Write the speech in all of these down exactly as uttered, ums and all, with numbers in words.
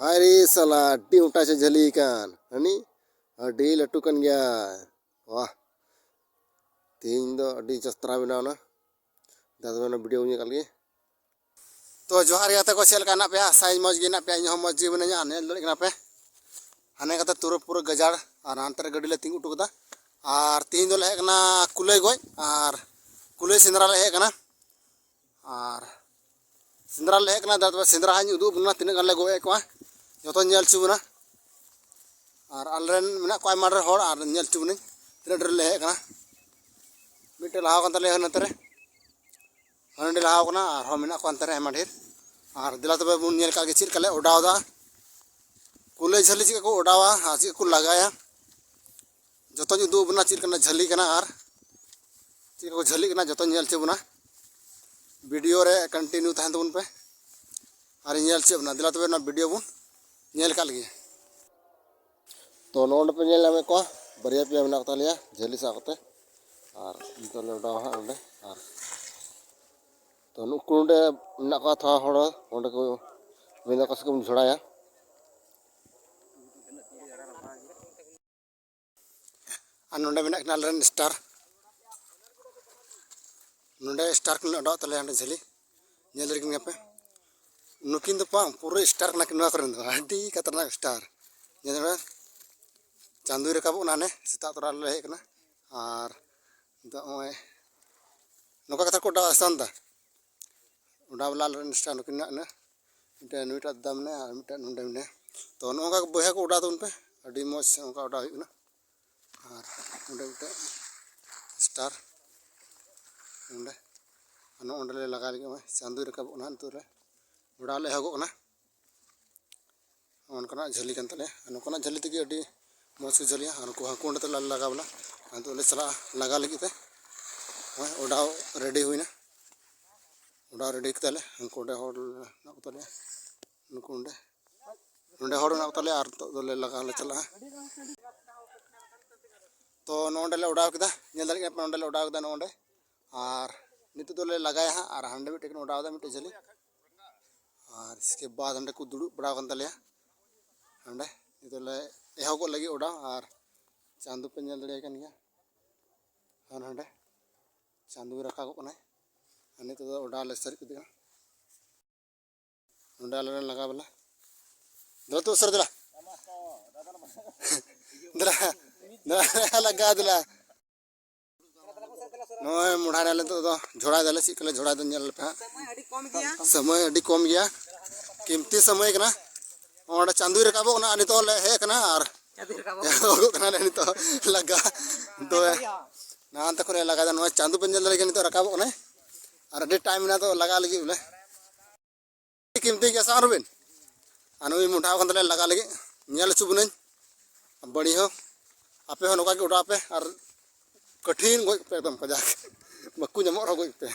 ᱦᱟᱭ ᱨᱮ ᱥᱟᱞᱟ, ᱟᱹᱰᱤ ᱢᱚᱴᱟ ᱪᱮ ᱡᱷᱟᱹᱞᱤ ᱠᱟᱱ᱾ ᱦᱟᱹᱱᱤ ᱟᱹᱰᱤ ᱞᱟᱹᱴᱩ ᱠᱟᱱ ᱜᱮᱭᱟ᱾ ᱣᱟᱦ, ᱛᱮᱦᱮᱧ ᱫᱚ ᱟᱹᱰᱤ ᱡᱟᱛᱨᱟ ᱵᱮᱱᱟᱣ ᱮᱱᱟ᱾ ᱫᱮᱞᱟ ᱛᱚᱵᱮ ᱚᱱᱟ ᱵᱷᱤᱰᱤᱭᱳ ᱧᱮᱞ ᱠᱟᱜ ᱞᱮᱜᱮ᱾ ᱛᱚ ᱡᱚᱦᱟᱨ ᱜᱮ ᱜᱟᱛᱮ ᱠᱚ, ᱪᱮᱫ ᱞᱮᱠᱟ ᱦᱮᱱᱟᱜ ᱯᱮᱭᱟ? ᱟᱥᱟᱭᱟᱹᱧ ᱢᱚᱡᱽ ᱜᱮ ᱦᱮᱱᱟᱜ ᱯᱮᱭᱟ᱾ ᱤᱧ ᱦᱚᱸ ᱢᱚᱡᱽ ᱜᱮ ᱢᱤᱱᱟᱹᱧᱟ᱾ ᱟᱨ ᱧᱮᱞ ᱫᱟᱲᱮᱭᱟᱜ ᱠᱟᱱᱟ ᱯᱮ, ᱦᱟᱱᱮ ᱠᱟᱛᱮ ᱛᱩᱨᱟᱹ ᱯᱩᱨᱟᱹ ᱜᱟᱡᱟᱲ, ᱟᱨ ᱦᱟᱱᱛᱮ ᱨᱮ ᱜᱟᱹᱰᱤ ᱞᱮ ᱛᱤᱸᱜᱩ ᱦᱚᱴᱚ ᱠᱟᱫᱟ᱾ ᱟᱨ ᱛᱮᱦᱮᱧ ᱫᱚᱞᱮ ᱦᱮᱡ ᱠᱟᱱᱟ ᱠᱩᱞᱟᱹᱭ ᱜᱚᱡ, ᱟᱨ ᱠᱩᱞᱟᱹᱭ ᱥᱮᱸᱫᱽᱨᱟ ᱞᱮ ᱦᱮᱡ ᱠᱟᱱᱟ᱾ ᱟᱨ ᱥᱮᱸᱫᱽᱨᱟ ᱞᱮ ᱦᱮᱡ ᱠᱟᱱᱟ᱾ ᱫᱟ ᱛᱚᱵᱮ ᱥᱮᱸᱫᱽᱨᱟ ᱦᱟᱸᱜ ᱤᱧ ᱩᱫᱩᱜ ᱟᱵᱚᱱᱟ, ᱛᱤᱱᱟᱹᱜ ᱜᱟᱱ ᱞᱮ ᱜᱚᱡ ᱮᱫ ᱠᱚᱣᱟ, ᱡᱚᱛᱚ ᱧᱮᱞ ᱦᱚᱪᱚ ᱵᱚᱱᱟ᱾ ᱟᱨ ᱟᱞᱮᱨᱮᱱ ᱢᱮᱱᱟᱜ ᱠᱚᱣᱟ ᱟᱭᱢᱟ ᱰᱷᱮᱨ ᱦᱚᱲ, ᱟᱨ ᱧᱮᱞ ᱦᱚᱪᱚ ᱵᱚᱱᱟᱹᱧ ᱛᱤᱱᱟᱹᱜ ᱰᱷᱮᱨ ᱞᱮ ᱦᱮᱡ ᱠᱟᱱᱟ᱾ ᱢᱤᱫᱴᱮᱡ ᱞᱟᱦᱟ ᱠᱟᱱ ᱛᱟᱞᱮᱭᱟ ᱦᱟᱱᱛᱮ ᱨᱮ, ᱦᱟᱱᱮ ᱞᱟᱦᱟ ᱠᱟᱱᱟ, ᱟᱨᱦᱚᱸ ᱢᱮᱱᱟᱜ ᱠᱚᱣᱟ ᱦᱟᱱᱛᱮ ᱨᱮ ᱟᱭᱢᱟ ᱰᱷᱮᱨ᱾ ᱟᱨ ᱫᱮᱞᱟ ᱛᱚᱵᱮ ᱵᱚᱱ ᱧᱮᱞ ᱠᱟᱜ ᱜᱮ ᱪᱮᱫ ᱞᱮᱠᱟ ᱞᱮ ᱚᱰᱟᱣ ᱮᱫᱟ, ᱠᱩᱞᱟᱹᱭ ᱡᱷᱟᱹᱞᱤ ᱪᱮᱫ ᱞᱮᱠᱟ ᱠᱚ ᱚᱰᱟᱣᱟ ᱟᱨ ᱪᱮᱫ ᱞᱮᱠᱟ ᱠᱚ ᱞᱟᱜᱟᱭᱟ, ᱡᱚᱛᱚᱧ ᱩᱫᱩᱜ ᱟᱵᱚᱱᱟ ᱪᱮᱫ ᱞᱮᱠᱟᱱᱟᱜ ᱡᱷᱟᱹᱞᱤ ᱠᱟᱱᱟ ᱟᱨ ᱪᱮᱫ ᱞᱮᱠᱟ ᱠᱚ ᱡᱷᱟᱹᱞᱤᱜ ᱠᱟᱱᱟ, ᱡᱚᱛᱚᱧ ᱧᱮᱞ ᱦᱚᱪᱚ ᱵᱚᱱᱟ᱾ ᱵᱷᱤᱰᱤᱭᱳ ᱨᱮ ᱠᱚᱱᱴᱤᱱᱤᱭᱩ ᱛᱟᱦᱮᱱ ᱛᱟᱵᱚᱱ ᱯᱮ ᱟᱨ ᱤᱧ ᱧᱮᱞ ᱦᱚᱪᱚᱭᱮᱫ ᱵᱚᱱᱟ᱾ ᱫᱮᱞᱟ ᱛᱚᱵᱮ ᱚᱱᱟ ᱵᱷᱤᱰᱤᱭᱳ ᱵᱚᱱ ᱧᱮᱞ ᱠᱟᱜ ᱞᱮᱜᱮ᱾ ᱛᱚ ᱱᱚᱜᱼᱚ ᱱᱚᱰᱮ ᱯᱮ ᱧᱮᱞ ᱧᱟᱢᱮᱫ ᱠᱚᱣᱟ, ᱵᱟᱨᱭᱟ ᱯᱮᱭᱟ ᱢᱮᱱᱟᱜ ᱠᱚ ᱛᱟᱞᱮᱭᱟ ᱡᱷᱟᱹᱞᱤ ᱥᱟᱵ ᱠᱟᱛᱮ, ᱟᱨ ᱱᱤᱛᱚᱜ ᱞᱮ ᱚᱰᱟᱣᱟ ᱦᱟᱸᱜ ᱱᱚᱰᱮ᱾ ᱟᱨ ᱛᱚ ᱱᱩᱠᱩ ᱱᱚᱰᱮ ᱢᱮᱱᱟᱜ ᱠᱚᱣᱟ ᱛᱷᱚᱲᱟ ᱦᱚᱲ, ᱚᱸᱰᱮ ᱠᱚ ᱢᱮᱱᱫᱟ ᱚᱠᱟ ᱥᱮᱫ ᱵᱚᱱ ᱡᱷᱚᱲᱟᱭᱟ᱾ ᱟᱨ ᱱᱚᱰᱮ ᱢᱮᱱᱟᱜ ᱠᱤᱱᱟ ᱟᱞᱮᱨᱮᱱ ᱥᱴᱟᱨ᱾ ᱱᱚᱰᱮ ᱥᱴᱟᱨ ᱠᱤᱱ ᱚᱰᱟᱣ ᱛᱟᱞᱮᱭᱟ ᱦᱟᱸᱰᱮ ᱡᱷᱟᱹᱞᱤ᱾ ᱧᱮᱞ ᱫᱟᱲᱮ ᱠᱤᱱ ᱜᱮᱭᱟ ᱯᱮ᱾ ᱱᱩᱠᱤᱱ ᱫᱚ ᱵᱟᱝ, ᱯᱩᱨᱟᱹ ᱥᱴᱟᱨ ᱠᱟᱱᱟ ᱠᱤᱱ ᱱᱚᱣᱟ ᱠᱚᱨᱮᱱ ᱫᱚ᱾ ᱟᱹᱰᱤ ᱠᱷᱟᱛᱟᱨᱱᱟᱠ ᱥᱴᱟᱨ᱾ ᱧᱮᱞ ᱢᱮ, ᱪᱟᱸᱫᱚᱭ ᱨᱟᱠᱟᱵᱚᱜ ᱠᱟᱱᱟ ᱦᱟᱱᱮ, ᱥᱮᱛᱟᱜ ᱛᱚᱨᱟ ᱞᱮ ᱦᱮᱡ ᱠᱟᱱᱟ᱾ ᱟᱨ ᱱᱤᱛᱚᱜ ᱱᱚᱜᱼᱚᱭ ᱱᱚᱝᱠᱟ ᱠᱟᱛᱮ ᱠᱚ ᱚᱰᱟᱣᱟ ᱥᱟᱱᱫᱟ᱾ ᱚᱰᱟᱣ ᱵᱟᱞᱟ ᱟᱞᱮᱨᱮᱱ ᱥᱴᱟᱨ ᱱᱩᱠᱤᱱ ᱢᱮᱱᱟᱜ ᱠᱤᱱᱟ᱾ ᱢᱤᱫᱴᱮᱱ ᱱᱩᱭᱴᱟᱜ ᱫᱟᱫᱟ ᱢᱮᱱᱟᱭᱟ ᱟᱨ ᱢᱤᱫᱴᱮᱱ ᱱᱚᱰᱮ ᱢᱮᱱᱟᱭᱟ᱾ ᱛᱚ ᱱᱚᱜᱼᱚ ᱱᱚᱝᱠᱟ ᱵᱚᱭᱦᱟ ᱠᱚ ᱚᱰᱟᱣ ᱛᱟᱵᱚᱱ ᱯᱮ, ᱟᱹᱰᱤ ᱢᱚᱡᱽ ᱚᱱᱠᱟ ᱚᱰᱟᱣ ᱦᱩᱭᱩᱜ ᱠᱟᱱᱟ᱾ ᱟᱨ ᱚᱸᱰᱮ ᱢᱤᱫᱴᱮᱱ ᱥᱴᱟᱨ ᱱᱚᱰᱮ, ᱟᱨ ᱱᱚᱜᱼᱚ ᱱᱚᱰᱮ ᱞᱮ ᱞᱟᱜᱟᱣ ᱞᱟᱹᱜᱤᱫ᱾ ᱱᱚᱜᱼᱚᱭ ᱪᱟᱸᱫᱚᱭ ᱨᱟᱠᱟᱵᱚᱜ ᱠᱟᱱᱟ, ᱱᱤᱛᱚᱜ ᱞᱮ ᱚᱰᱟᱣ ᱞᱮ ᱮᱦᱚᱵᱚᱜ ᱠᱟᱱᱟ᱾ ᱱᱚᱜᱼᱚ ᱱᱚᱝᱠᱟᱱᱟᱜ ᱡᱷᱟᱹᱞᱤ ᱠᱟᱱ ᱛᱟᱞᱮᱭᱟ᱾ ᱟᱨ ᱱᱚᱝᱠᱟᱱᱟᱜ ᱡᱷᱟᱹᱞᱤ ᱛᱮᱜᱮ ᱟᱹᱰᱤ ᱢᱚᱡᱽ ᱠᱚ ᱡᱷᱟᱹᱞᱤᱭᱟ᱾ ᱟᱨ ᱱᱩᱠᱩ ᱦᱟᱹᱠᱩ ᱚᱸᱰᱮ ᱛᱮᱞᱮ ᱞᱟᱜᱟ ᱵᱚᱱᱟ᱾ ᱟᱨ ᱱᱤᱛᱚᱜ ᱞᱮ ᱪᱟᱞᱟᱜᱼᱟ ᱞᱟᱜᱟ ᱞᱟᱹᱜᱤᱫ ᱛᱮ᱾ ᱱᱚᱜᱼᱚᱭ ᱚᱰᱟᱣ ᱨᱮᱰᱤ ᱦᱩᱭᱱᱟ, ᱚᱰᱟᱣ ᱨᱮᱰᱤ ᱠᱮᱫᱟᱞᱮ᱾ ᱩᱱᱠᱩ ᱚᱸᱰᱮ ᱦᱚᱲ ᱢᱮᱱᱟᱜ ᱠᱚ ᱛᱟᱞᱮᱭᱟ, ᱱᱩᱠᱩ ᱚᱸᱰᱮ, ᱱᱚᱸᱰᱮ ᱦᱚᱲ ᱢᱮᱱᱟᱜ ᱠᱚ ᱛᱟᱞᱮᱭᱟ᱾ ᱟᱨ ᱱᱤᱛᱚᱜ ᱫᱚᱞᱮ ᱞᱟᱜᱟ ᱞᱮ ᱪᱟᱞᱟᱜᱼᱟ᱾ ᱛᱚ ᱱᱚᱸᱰᱮ ᱞᱮ ᱚᱰᱟᱣ ᱠᱮᱫᱟ, ᱧᱮᱞ ᱫᱟᱲᱮᱭᱟᱜ ᱠᱟᱱᱟ ᱯᱮ, ᱱᱚᱸᱰᱮ ᱞᱮ ᱚᱰᱟᱣ ᱠᱮᱫᱟ ᱱᱚᱸᱰᱮ᱾ ᱟᱨ ᱱᱤᱛᱚᱜ ᱫᱚᱞᱮ ᱞᱟᱜᱟᱭᱟ ᱦᱟᱸᱜ᱾ ᱟᱨ ᱦᱟᱸᱰᱮ ᱢᱤᱫᱴᱮᱡ ᱠᱤᱱ ᱚᱰᱟᱣ ᱮᱫᱟ, ᱢᱤᱫᱴᱮᱡ ᱡᱷᱟᱹᱞᱤ᱾ ᱟᱨ ᱤᱥᱠᱮ ᱵᱟᱫ ᱦᱟᱸᱰᱮ ᱠᱚ ᱫᱩᱲᱩᱵ ᱵᱟᱲᱟ ᱟᱠᱟᱱ ᱛᱟᱞᱮᱭᱟ᱾ ᱦᱟᱸᱰᱮ ᱱᱤᱛᱚᱜ ᱞᱮ ᱮᱦᱚᱵᱚᱜ ᱞᱟᱹᱜᱤᱫ ᱚᱰᱟᱣ᱾ ᱟᱨ ᱪᱟᱸᱫᱚ ᱯᱮ ᱧᱮᱞ ᱫᱟᱲᱮᱭᱟᱭ ᱠᱟᱱ ᱜᱮᱭᱟ᱾ ᱟᱨ ᱦᱟᱸᱰᱮ ᱪᱟᱸᱫᱚᱭ ᱨᱟᱠᱟᱵᱚᱜ ᱠᱟᱱᱟᱭ᱾ ᱟᱨ ᱱᱤᱛᱚᱜ ᱫᱚ ᱚᱰᱟᱣ ᱞᱮ ᱥᱟᱹᱨᱤ ᱠᱮᱫ ᱠᱟᱱᱟ᱾ ᱱᱚᱰᱮ ᱟᱞᱮ ᱞᱮ ᱞᱟᱜᱟ ᱵᱚᱞᱮ᱾ ᱫᱮᱞᱟ ᱛᱚ ᱩᱥᱟᱹᱨᱟ ᱫᱮᱞᱟ᱾ ᱫᱮᱞᱟ, ᱫᱮᱞᱟ, ᱞᱟᱜᱟ ᱫᱮᱞᱟ᱾ ᱱᱚᱜᱼᱚᱭ ᱢᱚᱰᱷᱟ ᱨᱮ ᱱᱤᱛᱚᱜ ᱫᱚ ᱡᱷᱚᱲᱟᱭ ᱫᱟᱞᱮ, ᱪᱮᱫ ᱠᱚᱞᱮ ᱡᱷᱚᱲᱟᱭ ᱫᱟ ᱧᱮᱞ ᱞᱮᱯᱮ ᱦᱟᱸᱜ᱾ ᱥᱚᱢᱚᱭ ᱟᱹᱰᱤ ᱠᱚᱢ ᱜᱮᱭᱟ᱾ ᱥᱚᱢᱚᱭ ᱟᱹᱰᱤ ᱠᱚᱢ ᱜᱮᱭᱟ, ᱠᱤᱢᱛᱤ ᱥᱚᱢᱚᱭ ᱠᱟᱱᱟ᱾ ᱚᱸᱰᱮ ᱪᱟᱸᱫᱚᱭ ᱨᱟᱠᱟᱵᱚᱜ ᱠᱟᱱᱟ, ᱱᱤᱛᱚᱜ ᱞᱮ ᱦᱮᱡ ᱟᱠᱟᱱᱟ ᱟᱨ ᱪᱟᱸᱫᱚᱭ ᱨᱟᱠᱟᱵᱚᱜ ᱮᱦᱚᱵᱚᱜ ᱠᱟᱱᱟ ᱞᱮ ᱱᱤᱛᱚᱜ ᱞᱟᱜᱟ᱾ ᱫᱚ ᱱᱟᱦᱟᱱ ᱛᱮ ᱠᱷᱚᱱ ᱞᱮ ᱞᱟᱜᱟᱭ ᱫᱟ, ᱱᱚᱜᱼᱚᱭ ᱪᱟᱸᱫᱚ ᱯᱮ ᱧᱮᱞ ᱫᱟᱲᱮ ᱠᱟᱱᱟ, ᱱᱤᱛᱚᱜ ᱨᱟᱠᱟᱵᱚᱜ ᱠᱟᱱᱟᱭ ᱟᱨ ᱟᱹᱰᱤ ᱴᱟᱭᱤᱢ ᱢᱮᱱᱟᱜᱼᱟ ᱛᱚ ᱞᱟᱜᱟ ᱞᱟᱹᱜᱤᱫ ᱵᱚᱞᱮ᱾ ᱠᱤᱢᱛᱤ ᱜᱮᱭᱟ ᱥᱮ ᱟᱨ ᱵᱤᱱ? ᱟᱨ ᱱᱩᱭ ᱢᱚᱰᱷᱟᱣ ᱠᱟᱱ ᱛᱟᱞᱮᱭᱟ, ᱞᱟᱜᱟ ᱞᱟᱹᱜᱤᱫ᱾ ᱧᱮᱞ ᱦᱚᱪᱚ ᱵᱚᱱᱟᱹᱧ᱾ ᱵᱟᱹᱲᱤ ᱦᱚᱸ, ᱟᱯᱮ ᱦᱚᱸ ᱱᱚᱝᱠᱟ ᱜᱮ ᱚᱰᱟᱣ ᱯᱮ ᱟᱨ ᱠᱟᱹᱴᱷᱤᱱ ᱜᱚᱡ ᱯᱮ ᱮᱠᱫᱚᱢ ᱠᱟᱡᱟᱠ᱾ ᱵᱟᱠᱚ ᱧᱟᱢᱚᱜ ᱨᱮᱦᱚᱸ ᱜᱚᱡ ᱯᱮ᱾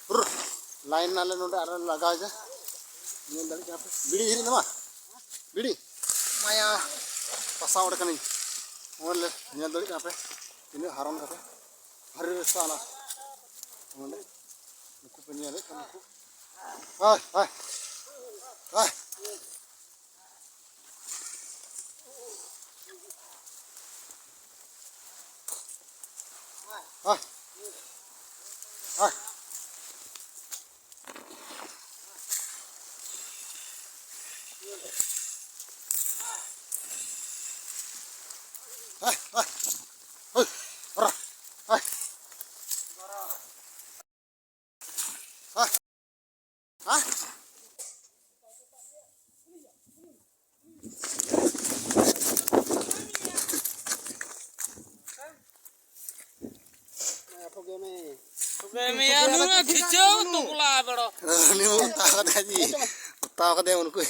ᱯᱩᱨᱟᱹ ᱞᱟᱭᱤᱱ ᱱᱟᱞᱮ ᱱᱚᱰᱮ ᱟᱨ ᱞᱟᱜᱟᱣ ᱮᱫᱟ᱾ ᱧᱮᱞ ᱫᱟᱲᱮᱭᱟᱜ ᱠᱟᱱᱟ ᱯᱮ᱾ ᱵᱤᱲᱤ ᱦᱤᱨᱤᱡ ᱮᱱᱟ ᱵᱟᱝ? ᱵᱤᱲᱤ? ᱢᱟᱭᱟ᱾ ᱯᱟᱥᱟᱣ ᱚᱸᱰᱮ ᱠᱟᱹᱱᱟᱹᱧ᱾ ᱚᱸᱰᱮ ᱞᱮ ᱧᱮᱞ ᱫᱟᱲᱮᱭᱟᱜ ᱠᱟᱱᱟ ᱯᱮ᱾ ᱛᱤᱱᱟᱹᱜ ᱦᱟᱨᱚᱱ ᱠᱟᱛᱮ᱾ ᱦᱟᱹᱨᱤ ᱨᱮ ᱥᱟᱞᱟ᱾ ᱚᱸᱰᱮ᱾ ᱱᱩᱠᱩ ᱯᱮ ᱧᱮᱞᱮᱫ ᱠᱟᱱᱟ ᱱᱩᱠᱩ᱾ ᱦᱟᱭ, ᱦᱟᱭ᱾ ᱦᱟᱭ᱾ ᱦᱟᱭ᱾ ᱦᱟᱭ᱾ ᱦᱟᱭ, ᱦᱟᱭ᱾ ᱦᱳᱭ, ᱦᱚᱨᱟ᱾ ᱦᱟᱭ᱾ ᱦᱟᱭ᱾ ᱦᱟᱭ᱾ ᱛᱚᱵᱮ ᱢᱮᱭᱟ ᱱᱩᱭ ᱠᱷᱤᱪᱟᱹᱣ ᱛᱚ ᱠᱚᱞᱟ ᱵᱮᱲᱚ᱾ ᱩᱱᱤ ᱢᱚᱛᱟᱣ ᱠᱟᱫᱮᱭᱟ ᱡᱤ᱾ ᱢᱚᱛᱟᱣ ᱠᱟᱫᱮᱭᱟ ᱩᱱᱠᱩ᱾